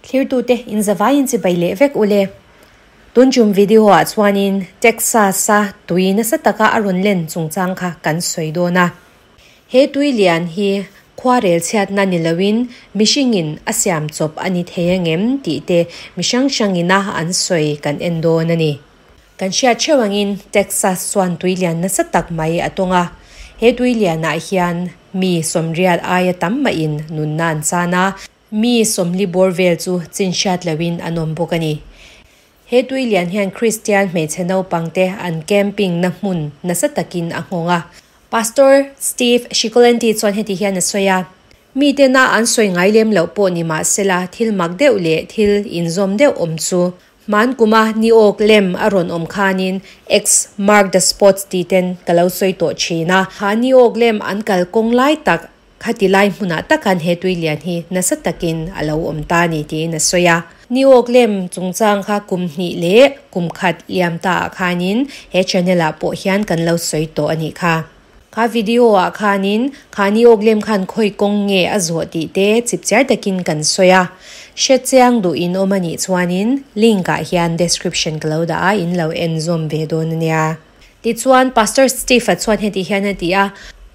Thlirtute in zavaiin chibai leh vek ule. Tun tum video ah chuanin Texas a tui nasa taka a rawn len chungchang kha kan sawi dawn a. He tui lian hi khuarel chhiatna ni loin mihringin a siam chawp a ni thei angem tih te mi hrang hrangina an sawi kan en dawn a ni. Kan hriat theuh angin Texas chuan tui lian nasa tak mai a tawng a. He tui lianah hian mi sawmriat aia tam mahin nunna an chan a. Mi sawmli bawr vel chu chin hriat lohin an awm bawk a ni. He tui lian hian Kristian hmeichhe naupangte an camping na hmun nasa takin a nghawng a. Pastor Steve Shikulendi chuan heti hian a sawi a, Mi tena an sawi ngai lem loh pawh ni mah sela thil mak deuh leh thil inzawm deuh awm chu hman kuma ni awk lem a rawn awm khanin X mark the spots tih ten ka lo sawi tawh thin a. Kha ni awk lem an kal kawng lai tak khati lai hmunah takan he tui lian hi nasa takin a lo awm ta ni tiin a sawi a. Ni awk lem chungchang kha kum hnih leh kum khat liam ta ah khanin he channel ah pawh hian kan lo sawi tawh a nih kha. Kha video ah khanin kha ni awk lem khan khawi kawng nge a zawh tih te chipchiar takin kan sawi a. Hre chiang duh in awm a nih chuanin link ah hian description ka lo dah a in lo en zawm ve dawn a nia. Tichuan Pastor Steve-a chuan heti hian a ti a,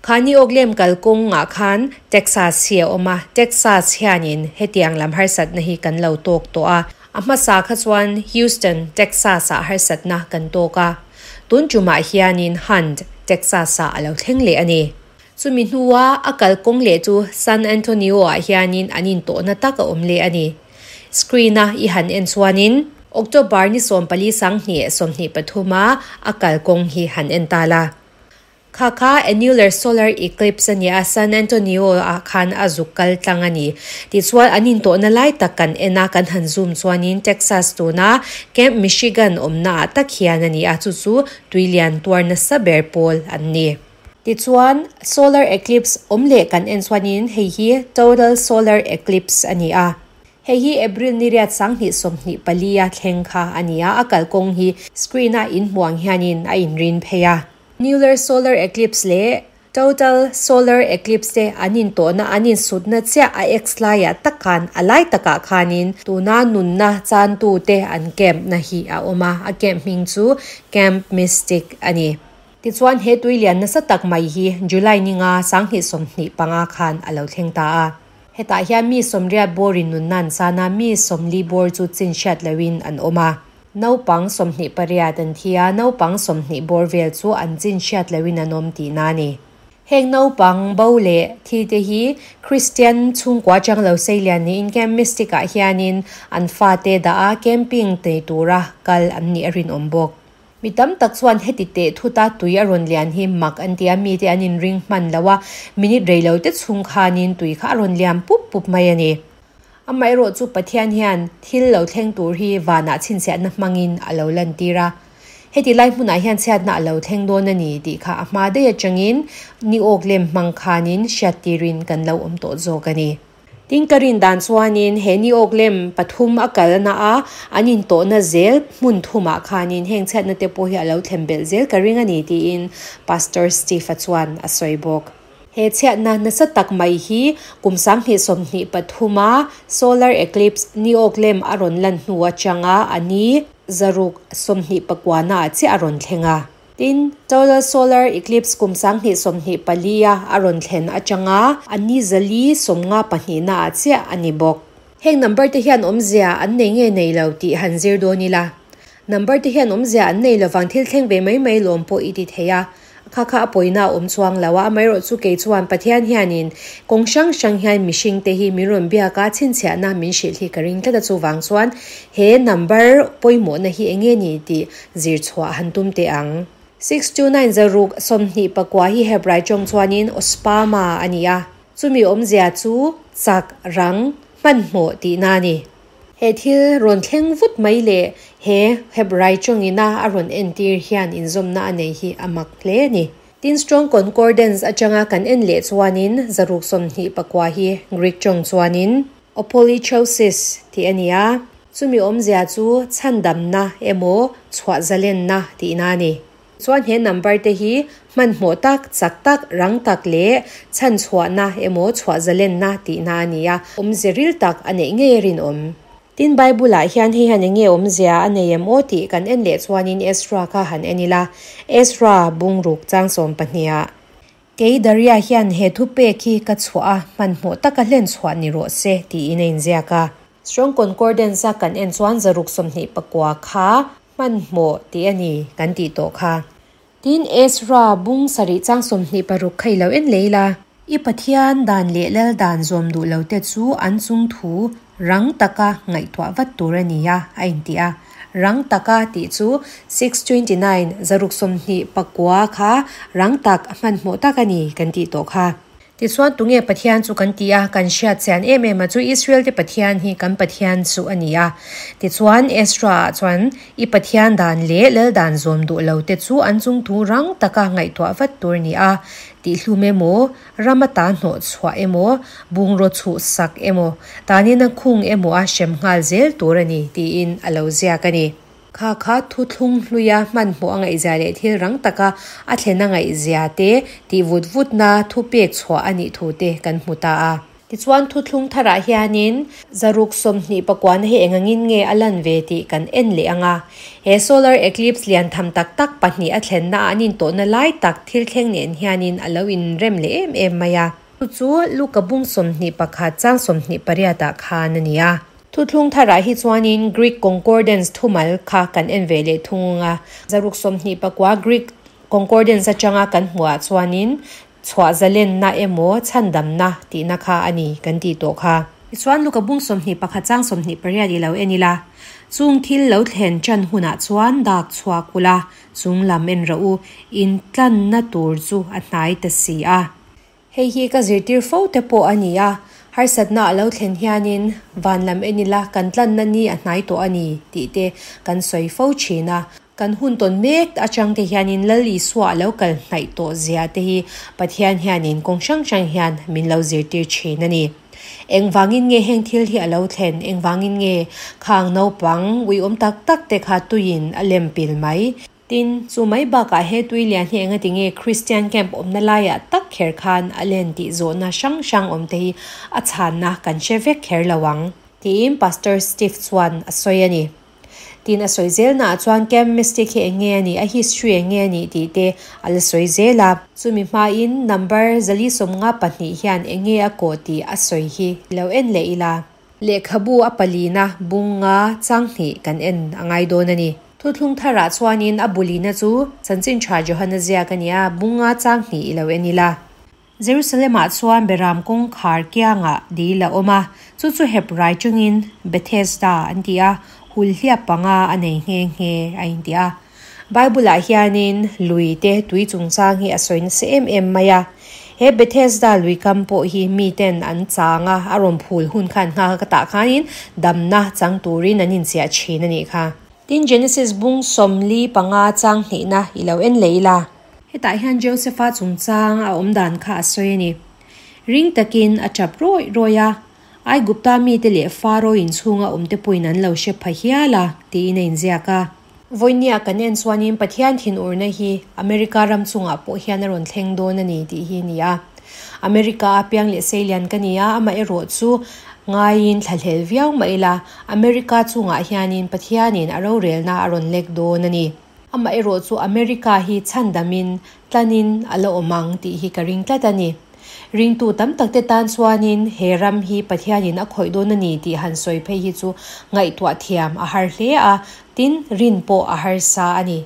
Kha ni awk lem kalkawng ah khan Texas hi a awm a, Texas hianin hetiang lam harsatna hi kan lo tawk tawh a. A hmasa kha chuan Houston, Texas ah harsatna kan tawk a. Tun tumah hianin Hunt, Texas ah a lo thleng leh a ni. Chumi hnua a kalkawng leh chu San Antonio ah hianin an intawhna tak a awm leh a ni. Screen a i han en chuanin October ni 14 sanghnih 23 a a kalkawng hi han en ta la. Kha kha annular solar eclipse a nia, San Antonio ah khan a zuk kal tlang a ni. Tichuan an intawhna lai tak kan en a, kan han zoom chuanin Texas tuna Camp Michigan awmna ah tak hian a ni a, chu chu tuilian tuar nasa ber pawl an ni. Tichuan solar eclipse awm leh kan en chuanin hei hi total solar eclipse a ni a. Hei hi April ni riat 2024 a thleng kha a ni a, a kalkawng hi screen a inhmuang hianin a inrin phei a. Annular solar eclipse leh total solar eclipse te an intawhna an insutna chiah a X laiah tak khan a lai takah khanin tuna nunna chantu te an camp na hi a awm a, a camp hming chu Camp Mystic a ni. Tichuan he tui lian nasa tak mai hi July ni nga 2025 khan a lo thleng ta a. Hetah hian mi sawmriat bawrin nunna an chan a, mi sawmli bawr chu chin hriat lohin an awm a. Naupang 28 an thi a, naupang 20 bawr vel chu an chin hriat lohin an awm tihna a ni. Heng naupang bo leh thi te hi Kristian chhungkua chang lo seilian niin Camp Mystic ah hianin an fate dah a, camping nei tura kal an nih a rinawm bawk. Mi tam tak chuan heti teh thuta tui a rawn lian hi mak an ti a, mite an inring hman lo a, minute rei lo te chhung khanin tui kha a rawn liam pup pup mai a ni. Amaherawh chu Pathian hian thil lo thleng tur hi vanah chhinchhiahna hmangin a lo lantir a. Heti lai hmunah hian chhiatna a lo thleng dawn a ni tih kha a hma daih atangin ni awk lem hmang khanin hriattirin kan lo awm tawh zawk a ni. Tin ka rin dan chuanin he ni awk lem pathum a kalna a an intawhna zel hmun thumah khanin heng chhiatna te pawh hi a lo thlen belh zel ka ring a ni tiin Pastor Steve-a chuan a sawi bawk. He chhiatna nasa tak mai hi kum 2023 a solar eclipse ni awk lem a rawn lan hnu atanga a ni zaruk 29 na ah chiah a rawn thleng a. Tin, total solar eclipse kum 2024 a a rawn thlen atanga a ni zali 52 na ah chiah a ni bawk. Heng number te hian awmzia an nei nge nei lo tih han zir dawn ila. Number te hian awmzia an nei lovang thil thleng ve mai mai lawm pawh i ti thei a. Kha kha a pawina a awm chuang lo a, amaherawh chu kei chuan Pathian hianin kawng hrang hrang hian mihring te hi min rawn biak a, chhinchhiahna min hrilh hi ka ring tlat a, chuvang chuan he number pawimawhna hi eng nge ni tih zir chhuah han tum teh ang. 629 zaruk 29 hi Hebrai tawng chuanin Ospama a ni a, chumi awmzia chu chak, rang, hmanhmawh tihna a ni. He thil rawn thleng vut mai leh he Hebrai tawngina a rawn entir hian inzawmna a nei hi a mak hle a ni. Tin Strong Concordance atanga kan en leh chuanin zaruk 29 hi Greek tawng chuanin Apolytrosis tih a ni a, chumi awmzia chu chhandamna emaw chhuah zalenna tihna a ni. Chuan he number te hi hmanhmawh tak, chak tak, rang tak leh chhan chhuahna emaw chhuah zalenna tihna a ni a, awmze ril tak a neih ngei a rinawm. Tin, Bible ah hian hei hian enge awmzia a nei em aw tih kan en leh chuanin Ezra kha han en ila, Ezra bungruk chang sawmpahniha. Kei Daria hian he thupek hi ka chhuah a, hmanhmawh taka hlen chhuah ni rawh se, tiin a inziak a. Strong Concordance a kan en chuan 129 kha hmanhmawh tih a ni kan tih tawh kha. Tin, Ezra bung sarih chang 26 kha i lo en leh ila. I Pathian dan leh lal dan zawm duh lo te chu an chung thu rang taka ngaihtuah vat tur a ni a, a inti a. Rang taka tih chu 629, 129 kha rang tak, hmanhmawh tak a ni kan tih tawh kha. Tichuan tunge Pathian chu kan ti a, kan hriat chian em em a chu Israel te Pathian hi kan Pathian chu a ni a. Tichuan Ezra ah chuan i Pathian dan leh lal dan zawm duh lo te chu an chungthu rang taka ngaihtuah vat tur ni a, tihhlum emaw, ram ata hnawh chhuah emaw, bungraw chhuh sak emaw, tanin a khung emaw a hrem nghal zel tur a ni tiin a lo ziak a ni. Kha kha thuthlung hluia hmanhmawh a ngaihzia leh thil rang taka a thlen a ngaihzia te tih vut vutna thu pek chhuah a nih thu te kan hmu ta a. Tichuan thuthlung tharah hianin 129na hi engangin nge a lan ve tih kan en leh ang a. He solar eclipse lian tham tak tak pahnih a thlenna ah an intawhna lai tak thil thleng nen hianin a lo inrem leh em em mai a. Chu chu Luka bung 21 chang 28 ah khan a ni a. Thuthlung tharah hi chuanin Greek Concordance thumal kha kan en ve leh thung a. 129 Greek Concordance atanga kan hmuhah chuanin chhuah zalenna emaw chhandamna tihna kha a ni kan tih tawh kha. Tichuan Luka bung 21 chang 28 i lo en ila, Chung thil lo thlen tan hunah chuan dak chhuak ula, chung lam en rawh u, intlanna tur chu a hnai ta si a. Hei hi ka zirtir fo te pawh a ni a, harsatna a lo thlen hianin van lam en ila kan tlanna ni a hnai tawh a ni tih te kan sawi fo thin a. Kan hun tawn mek atang te hianin Lal Isua a lo kal hnaih tawh zia te hi Pathian hianin kawng hrang hrang hian min lo zirtir thin a ni. Engvangin nge heng thil hi a lo thlen? Engvangin nge khang naupang uiawm tak tak te kha tuiin a lem pil mai? Tin, chu mai bakah he tui lian hi engati nge Kristian camp awmna laiah tak kher khan a len tih zawhna hrang hrang awm te hi a chhanna kan hre vek kher lo ang, tiin Pastor Steve chuan a sawi a ni. Tin, a sawi zelnaah chuan Camp Mystic hi eng nge a nih, a history eng nge a nih tih te a la sawi zel a. Chumi hmain number 452 hian eng nge a kawh tih a sawi hi lo en leh ila. Lehkhabu a palina bung nga chang hnih kan en a ngai dawn a ni. Thuthlung tharah chuanin a bulina chu Chanchin Tha Johana ziak a ni a, bung nga chang hnih i lo en ila. Jerusalem-ah chuan Beram kawngkhar kiangah dil a awm a, chu chu Hebrai chungin Bethesda an ti a, hul hliap panga a nei nghe nghe a inti a. Bible-ah hianin lui te tui chungchang hi a sawi nasa em em mai a. He Bethesda lui kam pawh hi miten an chang a, a rawn phul hun khan nghak a tah khanin damna chang turin an inchiah thin a nih kha. Tin, Genesis bung 45 chang hnihna i lo en leh ila. Hetah hian Joseph-a chungchang a awm dan kha a sawi a ni. Ring takin a tap rawih rawih a, Aigupta mite leh Faro inchhunga awmte pawhin an lo hre pha hial a, tiin a inziak a. Vawinia kan en chuanin Pathian thinurna hi America ram chungah pawh hian a rawn thleng dawn a ni tih hi a ni a. America a piang leh seilian ka ni a, amaherawh chu ngaiin thlahlel viau mah ila, America chungah hianin Pathianin a rorelna a rawn lek dawn a ni. Amaherawh chu America hi chhandamin tlanin a la awm ang tih hi ka ring tlat a ni. Ringtu tam tak te tan chuanin he ram hi Pathianin a khawih dawn a ni tih han sawi phei hi chu ngaihtuah thiam a har hle a, tin rin pawh a harsa a ni.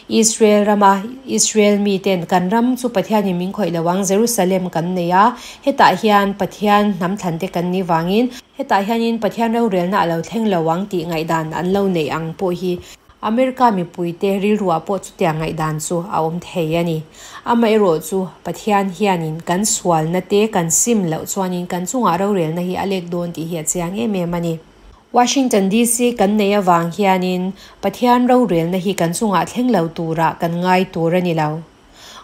Israel rama Israel miten kan ram chu Pathianin min khawih lo ang, Jerusalem kan nei a, hetah hian Pathian hnam thlan te kan nih vangin hetah hianin Pathian rorelna a lo thleng lo ang tih ngaihdan an lo neih ang pawh hi America mipuite rilruah pawh chutiang ngaihdan chu a awm thei a ni. Amaherawh chu Pathian hianin kan sualna te kan sim loh chuanin kan chungah rorelna hi a lek dawn tih hi a chiang em em a ni. Washington DC kan nei avang hianin Pathian rorelna hi kan chungah thleng lo turah kan ngai tur a ni lo.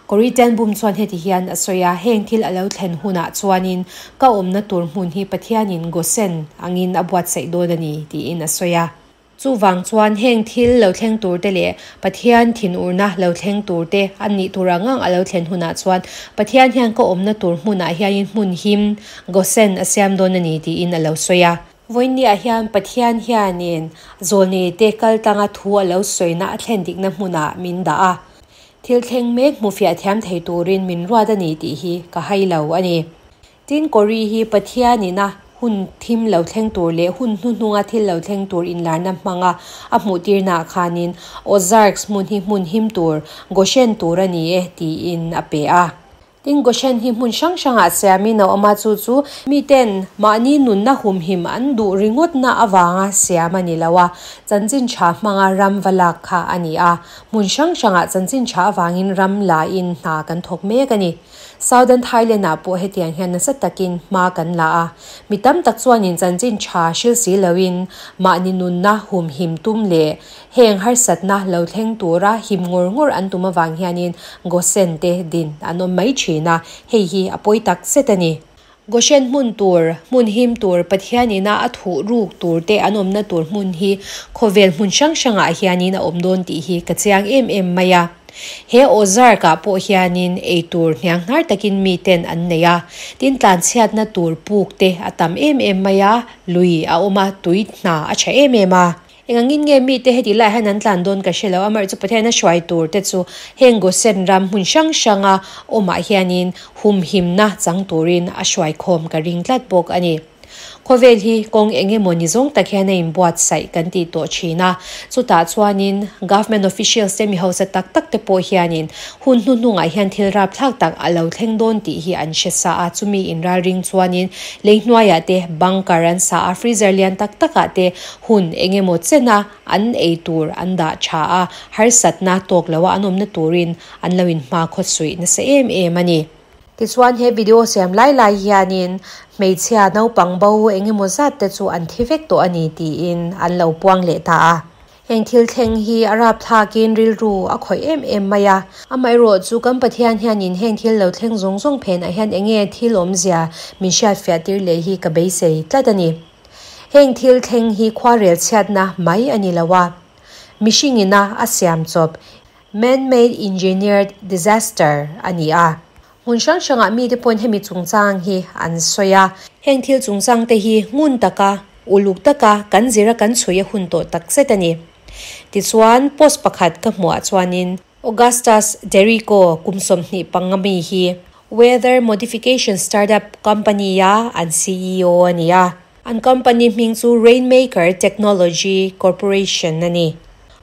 Corrie ten Boom chuan heti hian a sawi a, Heng thil a lo thlen hunah chuanin ka awmna tur hmun hi Pathianin Gosen angin a buatsaih dawn a ni, tiin a sawi a. Chuvang chuan heng thil lo thleng tur te leh Pathian thinurna lo thleng tur te a nih tur ang ang a lo thlen hunah chuan Pathian hian ka awmna tur hmunah hianin hmun him, Gosen, a siam dawn a ni tiin a lo sawi a. Vawiinniah hian Pathian hianin zawlnei te kal tanga thu a lo sawina a thlen dikna hmunah min dah a. Thil thleng mek hmufiah thiam thei turin min ruat a ni tih hi ka hai lo a ni. Tin, Kori hi Pathianina hun thim lo thleng tur leh hun hnuhnunga thil lo thleng tur inlarna hmanga a hmuhtirnaah khanin Ozarks hmun hi hmun him tur, Goshen tur a ni e tiin a pe a. Tin, Goshen hi hmun hrang hrangah siamin a awm a, chu chu miten mahni nunna humhim an duh ringawtna avanga siam a ni lo a, chanchin tha hmanga ram va lak kha a ni a. Hmun hrang hrangah chanchin tha avangin ram lain hna kan thawk mek a ni. Southern Thailand ah pawh hetiang hian nasa takin hma kan la a, mi tam tak chuanin chanchin tha hril si loin mahni nunna humhim tum leh heng harsatna lo thleng tura him ngawr ngawr an tum avang hianin Gosen te din an awm mai thin a, hei hi a pawi tak zet a ni. Goshen hmun tur, hmun him tur, Pathian ina a thuh ruk tur te an awmna tur hmun hi khawvel hmun hrang hrangah hianin a awm dawn tih hi ka chiang em em mai a. He Ozark ah pawh hianin ei tur hnianghnar takin miten an nei a, tin tlanchhiatna tur puk te a tam em em mai a, lui a awm a, tui hna a tha em em a. Engangin nge mite heti laiah hian an tlan dawn ka hre lo, amaherawhchu Pathian a hruai tur te chu heng Gosen ram hmun hrang hranga awmah hianin humhimna chang turin a hruaikhawm ka ring tlat bawk a ni. Khawvel hi kawng eng emaw ni zawng tak hian a inbuatsaih kan tih tawh thin a, chutah chuanin government officials te mi hausa tak tak te pawh hianin hun hnuhnungah hian thil rapthlak tak a lo thleng dawn tih hi an hre sa a, chumi inralring chuanin lei hnuaiah te bunker an sa a, freezer lian tak takah te hun eng emaw chena an ei tur an dah tha a, harsatna tawk loa an awmna turin an lo inhmakhawsuih nasa em em a ni. Tichuan he video siam lai lai hianin hmeichhia naupang bo eng emaw zat te chu an thi vek tawh a ni tiin an lo puang leh ta a. Heng thil thleng hi a rapthlakin rilru a khawih em em mai a. Amaherawh chu kan Pathian hianin heng thil lo thleng zawng zawng phenah hian eng nge thil awmzia min hriatfiah tir leh hi ka beisei tlat a ni. Heng thil thleng hi khuarel chhiatna mai a ni lo a. Mihringina a siam chawp Man-made engineered disaster a ni a. Hmun hrang hrangah mite pawhin hemi chungchang hi an sawi a. Heng thil chungchang te hi ngun taka, uluk taka kan zira kan chhui a hun tawh tak zet a ni. Tichuan, post pakhat ka hmuh ah chuanin Augustus Derrico kum 25 mi hi Weather Modification Startup Company-a an CEO a ni a. An company hming chu Rainmaker Technology Corporation a ni.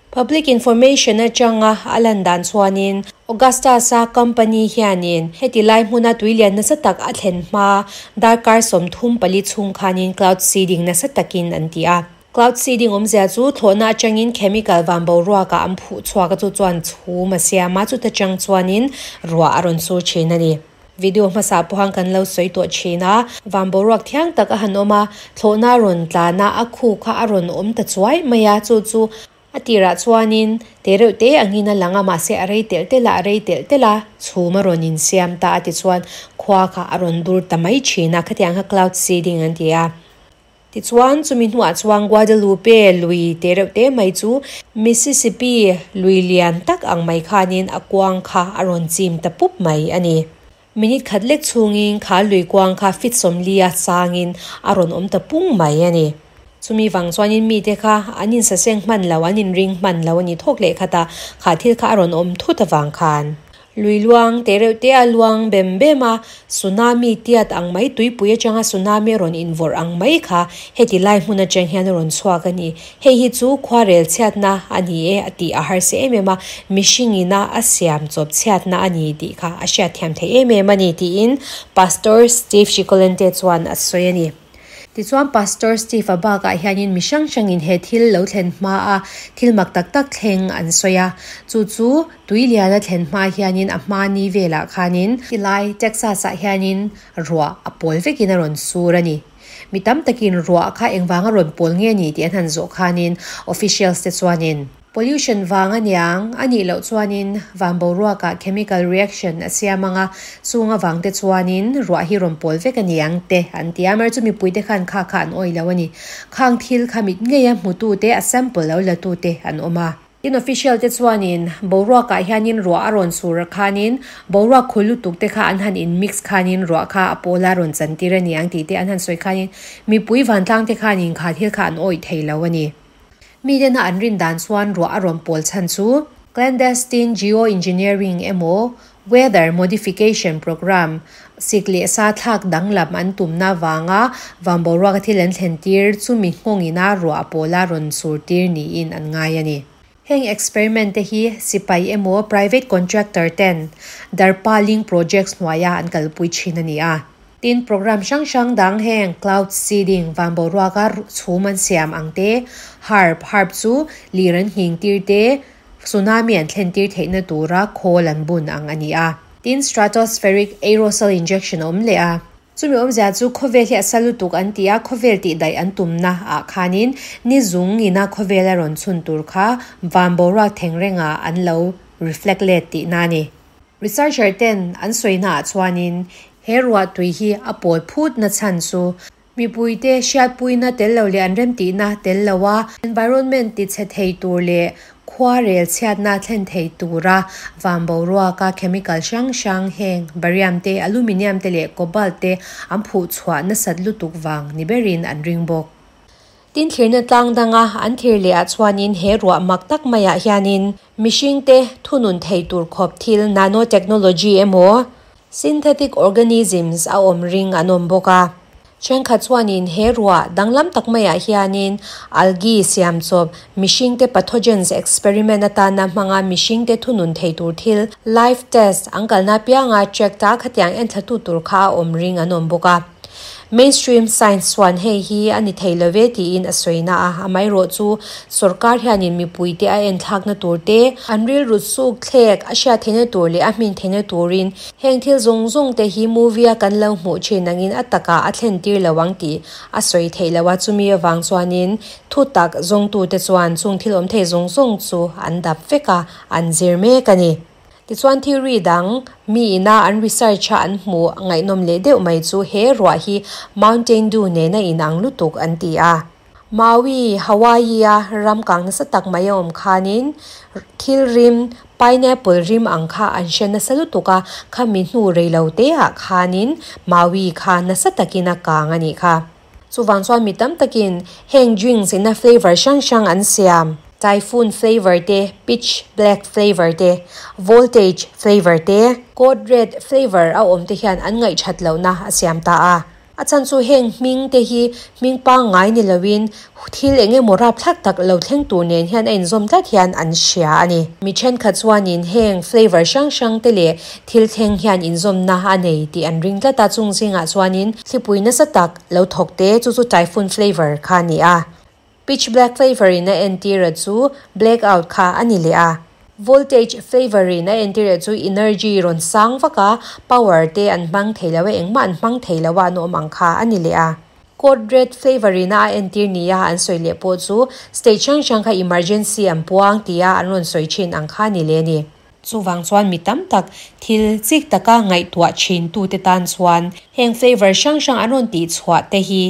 Public information atanga a lan dan chuanin Augustus-a company hianin heti lai hmuna tuilian nasa tak a thlen hma darkar 34 chhung khanin cloud seeding nasa takin an ti a. Cloud seeding awmzia chu thlawhna atangin chemical van boruakah an phuh chhuak a chu chuan chhum a siam a, chuta chang chuanin ruah a rawn sur thin a ni. Video hmasa pawhan kan lo sawi tawh thin a, van boruak thiang tak a han awm a, thlawhna rawn tlan a, a khu kha a rawn awm ta chuai mai a, chu chu A tirah chuanin te reuh te angin a lang a, mahse a rei telh telh a, a rei telh telh a, chhum a rawn insiam ta a tichuan khua kha a rawn dur ta mai thin a, khatiang kha cloud seeding an ti a. Tichuan chumi hnuah chuan Guadalupe lui te reuh te mai chu Mississippi lui lian tak ang mai khanin a kuang kha a rawn chim ta pup mai a ni. Minute khat lek chhungin kha lui kuang kha fit 40 a sangin a rawn awm ta pung mai a ni. Chumi vang chuanin mite kha an insaseng hman lo, an inring hman lo a ni thawk leh khat a, kha thil kha a rawn awm thut avang khan. Lui luang te reuh te a luang bem bem a, tsunami tiat ang mai tuipui atanga tsunami a rawn invawrh ang mai kha heti lai hmun atang hian a rawn chhuak a ni. Hei hi chu khuarel chhiatna a ni e a tih a harsa em em a, mihring ina a siam chawp chhiatna a ni tih kha a hriatthiam theih em em a ni tiin Pastor Steve Shikolente chuan a sawi a ni. Tichuan Pastor Steve-a bakah hianin mi hrang hrangin he thil lo thlen hma a thil mak tak tak thleng an sawi a, chu chu tui lian a thlen hma hianin a hma ni velah khanin tilai Texas-ah hianin ruah a pawl vekin a rawn sur a ni. Mi tam takin ruah kha engvanga rawn pawl nge ni tih an han zawh khanin officials te chuanin. Pollution vang aniang, a nih loh chuanin van boruakah chemical reaction a siam anga, chung avang te chuanin ruah hi rawn pawl vek aniang te an ti a, amaherawhchu chu mipui te khan kha kha an awih lo a ni. Khang thil kha mit ngeia hmutu te, a sample lo la tu te an awm a. Tin official te chuanin boruakah hianin ruah a rawn sur khanin boruak khul lutuk te kha an han in mix khanin ruah kha a pawl a rawn chantir aniang tih te an han sawi khanin mipui vantlang te khanin kha thil kha an awih thei lo a ni. Miten a an rin dan chuan ruah a rawn pawl chhan chu clandestine geoengineering emaw weather modification programme sik leh sa thlak danglam an tumna vanga van boruak a thil an thlen tir chumi nghawngin a ruah pawl a rawn sur tir niin an ngai a ni. Heng experiment te hi sipai emaw private contractor ten Darpaling projects hnuaia an kalpui thin a ni a. Tin, programme hrang hrang dang heng cloud seeding, van boruaka chhum an siam ang te, harp, harp chu lir an nghing tir te, tsunami an thlen tir theihna tura khawl an bun ang a ni a. Tin, stratospheric aerosol injection a awm leh a. Chumi awmzia chu khawvel hi a sa lutuk an ti a, khawvel tih daih an tumna ah khanin ni zung ina khawvel a rawn chhun tur kha van boruak theng rengah an lo reflect let tihna a ni. Researcher ten an sawina ah chuanin he ruah tui hi a pawl phut na chhan chu mipui te hriatpuina tel lo leh an remtihna tel lo a, environment ti chhe thei tur leh khua rel chhiatna thlen thei tura van boruaka chemical hrang hrang heng barium te, aluminium te leh cobalt te an phuh chhuah nasat lutuk vang ni berin an ring bawk. Tin thlirna tlang danga an thlir leh ah chuanin he ruah mak tak maiah hianin mihringte thunun thei tur khawp thil nanotechnology emaw synthetic organisms a awm ring an awm bawk a. Thenkhat chuanin he ruah danglam tak maiah hianin algae siam chawp mihringte pathogens experiment atana hmanga mihringte thunun thei tur thil live test an kalna apianga check ta khatiang enthlatu tur kha a awm ring an awm bawk a. Mainstream science chuan hei hi a ni thei lo ve tiin a sawi na a, amaherawh chu sorkar hianin mipuite a enthlakna tur te, an rilru suk thlek a hriat theihna tur leh a hmin theihna turin heng thil zawng zawng te hi movie a kan lo hmuh thin angin a takah a thlen tir lo ang tih a sawi theih lo a, chumi avang chuanin thutak zawngtute chuan chung thil awm thei zawng zawng chu an dap vek a, an zir mek a ni. Tichuan theory dang, mi ina an research a an hmuh ngaihnawm leh deuh mai chu he ruah hi Mountain Dew nena inang lutuk an ti a. Maui, Hawaii a ram kang nasa tak mai a awm khanin thil rim, pineapple rim ang kha an hre nasa lutuk a, khami hnu reilo te ah khanin Maui kha nasa takin a kang a nih kha. Chuvang chuan mi tam takin heng drinks ina flavour hrang hrang an siam, Typhoon flavour te, Pitch Black flavour te, Voltage flavour te, Code Red flavour a awm te hian an ngaihthat lohna a siam ta a. A chhan chu heng hming te hi hming pangngai ni loin thil eng emaw rapthlak tak lo thleng tur nen hian a inzawm tlat hian an hria a ni. Mi thenkhat chuanin heng flavour hrang hrang te leh thil thleng hian inzawmna a nei tih an ring tlat a, chung zingah chuanin thlipui nasa tak lo thawk te chu chu typhoon flavour kha a ni a. Pitch black flavour in a entir a chu black out kha a ni leh a. Voltage flavour in a entir a chu energy rawn sang vak a, power te an hmang thei lo a, engmah an hmang thei lo a an awm ang kha a ni leh a. Code red flavour in a entir nia an sawi leh pawh chu state hrang hrang kha emergency an puang tia an rawn sawi thin ang kha a ni leh a ni. Chuvang chuan mi tam tak thil chik taka ngaihtuah thin tute tan chuan heng flavour hrang hrang an rawn tih chhuah te hi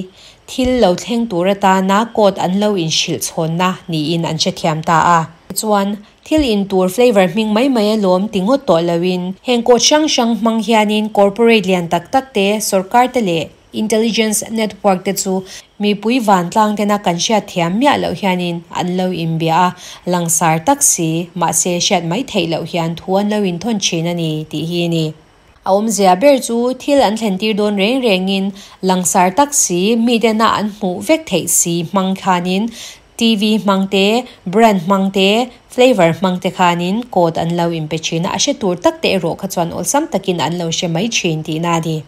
thil lo thleng tur atana code an lo inhrilh chhawnna niin an hrethiam ta a. Chuan thil in tur flavour hming mai mai alawm ti ngawt tawh loin heng code hrang hrang hmang hianin corporate lian tak tak te, sorkar te leh Intelligence network te chu mipui vantlang tena kan hriat thiam miah loh hianin an lo inbia a, langsar tak si, mahse hriat mai theih loh hian thu an lo inthawn thin a ni tih hi a ni. A awmzia ber chu thil an thlen tir dawn reng rengin langsar tak si, mi tena an hmuh vek theih si hmang khanin TV hmang te, brand hmang te, flavour hmang te khanin code an lo inpe thin a, a hre tur tak te erawh kha chuan awlsam takin an lo hre mai thin tihna a ni.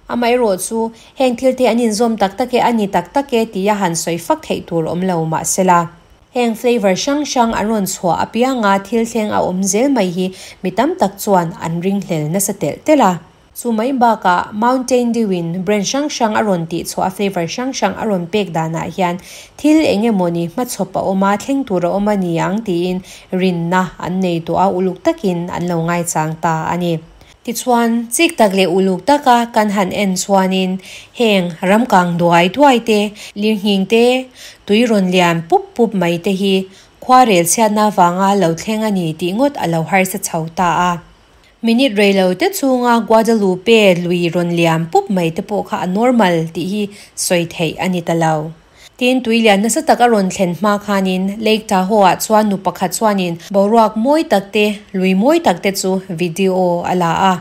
Amaherawh chu, heng thil te an inzawm tak tak e, a ni tak tak e tia han sawi fak theih tur awm lo mah sela. Heng flavour hrang hrang an rawn chhuah apianga thil thleng a awm zel mai hi mi tam tak chuan an ringhlel nasa telh telh a. Chu mai bakah Mountain Dew in brand hrang hrang a rawn tih chhuah a flavour hrang hrang a rawn pek danah hian thil eng emawni hmachhawp a awm a, thleng tur a awm a ni ang tiin rinna an nei tawh a, uluk takin an lo ngaichang ta a ni. Tichuan, chik tak leh uluk taka kan han en chuanin heng ramkang duai duai te, lirnghing te, tui rawn lian pup pup mai te hi khuarel chhiatna avanga lo thleng a ni tih ngawt a lo harsa chho ta a. Minute rei lo te chhunga Guadalupe lui rawn liam pup mai te pawh kha a normal tih hi sawi theih a ni ta lo. Tin, tui lian nasa tak a rawn thlen hma khanin Lake Tahoe-ah chuan nu pakhat chuanin boruak mawi tak te, lui mawi tak te chu video a la a.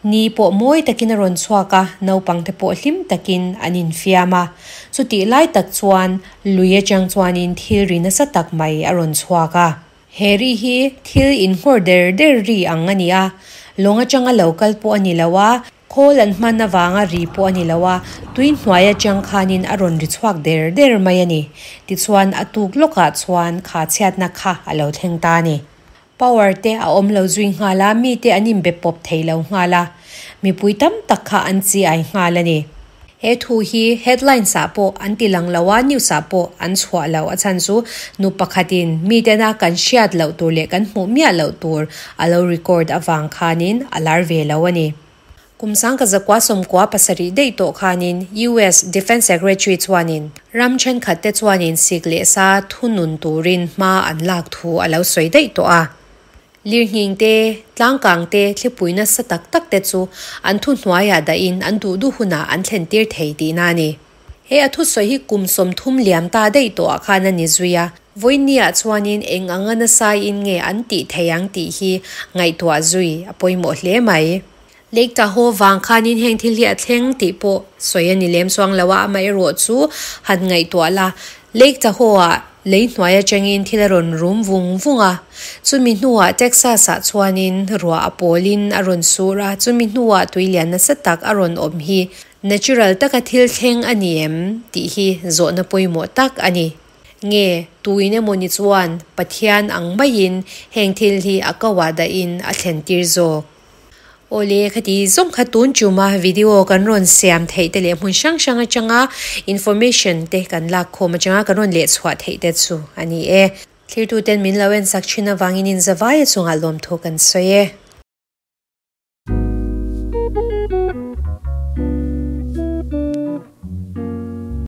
Ni pawh mawi takin a rawn chhuak a, naupang te pawh hlim takin an infiam a. Chutih lai tak chuan lui atang chuanin thil ri nasa tak mai a rawn chhuak a. He ri hi thil inhmawr der der ri ang a ni a, lawng atanga lo kal pawh a ni lo a, khawl an hman avanga ri pawh a ni lo a, tui hnuai atang khanin a rawn ri chhuak der der mai a ni. Tichuan a tuk lawkah chuan kha chhiatna kha a lo thleng ta a ni. Power te a awm lo zui nghal a, mite an inbe pawp thei lo nghal a, mipui tam tak kha an chi ai nghal a ni. He thu hi headlines ah pawh an ti lang lo a, news ah pawh an chhuah lo. A chhan chu nu pakhatin mitena kan hriat loh tur leh kan hmuh miah loh tur a lo record avang khanin a lar ve lo a ni. Kum sangka zakua sawmkua pasarih daih tawh khanin US Defence Secretary chuanin ram thenkhat te chuanin sik leh sa thunun turin hma an lak thu a lo sawi daih tawh a. Lirnghing te, tlangkang te, thlipui nasa tak tak te chu an thuhnuaiah dahin an duh duh hunah an thlen tir thei tihna a ni. He a thusawi hi kum 30 liam ta daih tawhah khan a ni zui a, vawinia chuanin eng anga nasaiin nge an tih thei ang tih hi ngaihtuah zui a pawimawh hle mai. Lake Tahoe vang khanin heng thil hi a thleng tih pawh sawi a ni lem chuang lo a, amaherawh chu han ngaihtuah la, Lake Tahoe-ah lei hnuai atangin thil a rawn rum vung vung a, chumi hnuah Texas-ah chuanin ruah a pawlin a rawn sur a, chumi hnuah tui lian nasa tak a rawn awm hi natural taka thil thleng a ni em tih hi zawhna pawimawh tak a ni. Nge, tuin emawni chuan Pathian ang maiin heng thil hi a kauah dahin a thlen tir zawk. Awle, khati zawng kha tun chuma video kan rawn siam theih te leh hmun hrang hrang atanga information te kan lak khawm atanga kan rawn leh chhuah theih te chu a ni e. Thlirtu ten min lo en sak thin avangin in zavai a chungah lawmthu kan sawi e.